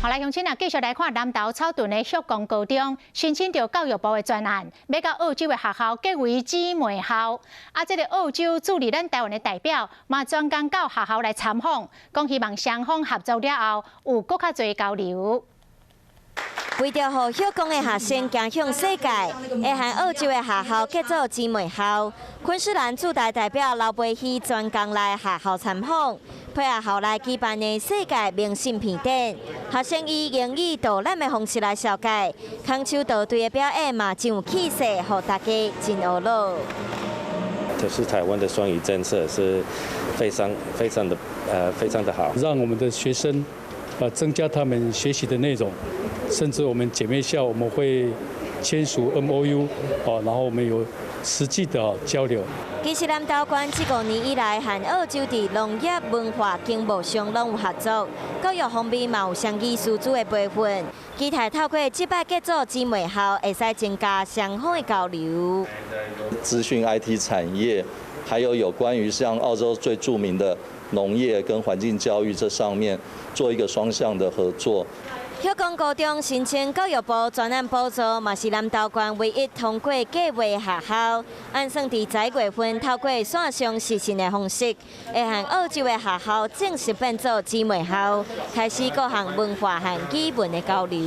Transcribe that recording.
好來，鄉親啊，繼續來看南投草屯的旭光高中申請著教育部的專案，欲佮澳洲的學校結為姊妹校。啊，這个澳洲駐佇咱台灣的代表嘛，專工到學校來參訪，講希望雙方合作了後有閣較濟交流。為著予旭光的學生行向世界，會和澳洲的學校結做姊妹校。昆士蘭駐台代表劉培希專工來學校參訪，配合校內舉辦的世界明信片展，學生以英語導覽的方式來紹介，空手道隊的表演嘛真有氣勢，予大家真懊惱。就是台灣的雙語政策是非常非常的非常的好，讓我們的學生增加他們學習的內容。甚至我們姐妹校，我們會簽署 MOU，哦，然後我們有實際的交流。其實南投縣這5年以來，和澳洲佇農業、文化、經貿上攏有合作，教育方面嘛有雙語師資的培訓，期待透過這擺結做姊妹校，會使增加雙方的交流。資訊 IT 產業，還有有關於像澳洲最著名的農業跟環境教育這上面，做一個雙向的合作。旭光高中申請教育部專案補助，嘛是南投縣唯一通過計畫學校。按算佇11月份透過線上視訊的方式，會和澳洲的學校正式變做姊妹校，開始各項文化和語文的交流。